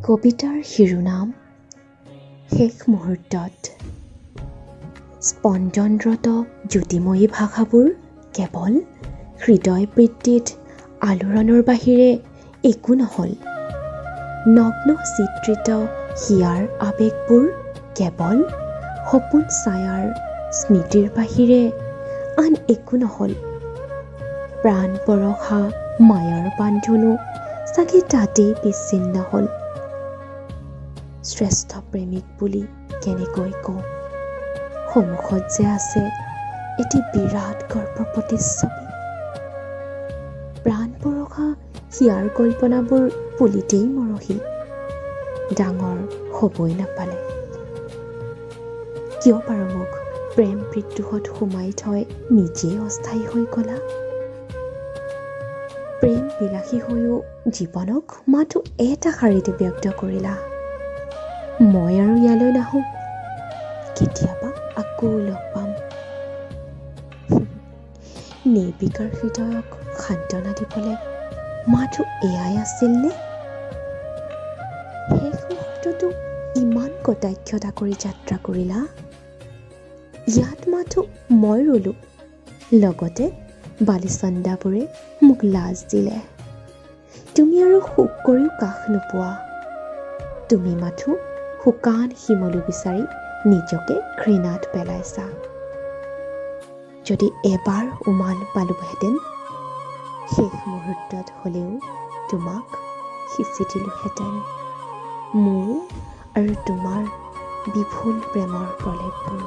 কবিতাৰ শিৰোনাম শেষ মুহূৰ্তত। স্পন্দনৰত জ্যোতিময়ী ভাষাবোৰ কেৱল হৃদয় বৃত্তিত আলোড়নৰ বাহিৰে একো নহ'ল। নগ্ন চিত্ৰিত হিয়াৰ আৱেগবোৰ কেৱল সপোন ছায়াৰ স্মৃতিৰ বাহিৰে আন একো নহ'ল। প্ৰাণ পৰশা মায়াৰ বান্ধোনো চাগে তাতেই বিচ্ছিন্ন হ'ল। শ্ৰেষ্ঠ প্ৰেমিক বুলি কেনেকৈ কওঁ, সন্মুখত যে আছে এটি বিৰাট গৰ্বৰ প্ৰতিচ্ছবি। প্ৰাণ পৰশা হিয়াৰ কল্পনাবোৰ পুলিতেই মৰহিল, ডাঙৰ হ'বই নাপালে। কিয় বাৰু মোক প্ৰেম বিদ্ৰোহত সোমাই থৈ নিজেই অস্থায়ী হৈ গ'লা? প্ৰেম বিলাসী হৈও জীৱনক মাথো এটা শাৰীতে ব্যক্ত কৰিলা, মই আৰু ইয়ালৈ নাহোঁ, কেতিয়াবা আকৌ লগ পাম। নিৰ্বিকাৰ হৃদয়ক সান্তনা দিবলৈ মাথো এয়াই আছিল নে? শেষ মুহূৰ্ততো ইমান কটাক্ষতা কৰি যাত্ৰা কৰিলা, ইয়াত মাথো মই ৰলো, লগতে বালিচন্দাবোৰে মোক লাজ দিলে। তুমি আৰু শোক কৰিও কাষ নোপোৱা, তুমি মাথো শুকান শিমলু বিচাৰি নিজকে ঘৃণাত পেলাইছা। যদি এবাৰ উমান পালোহেঁতেন, শেষ মুহূৰ্তত হ'লেও তোমাক সিঁচি দিলোহেঁতেন মোৰ আৰু তোমাৰ বিপুল প্ৰেমৰ প্ৰলেপবোৰ।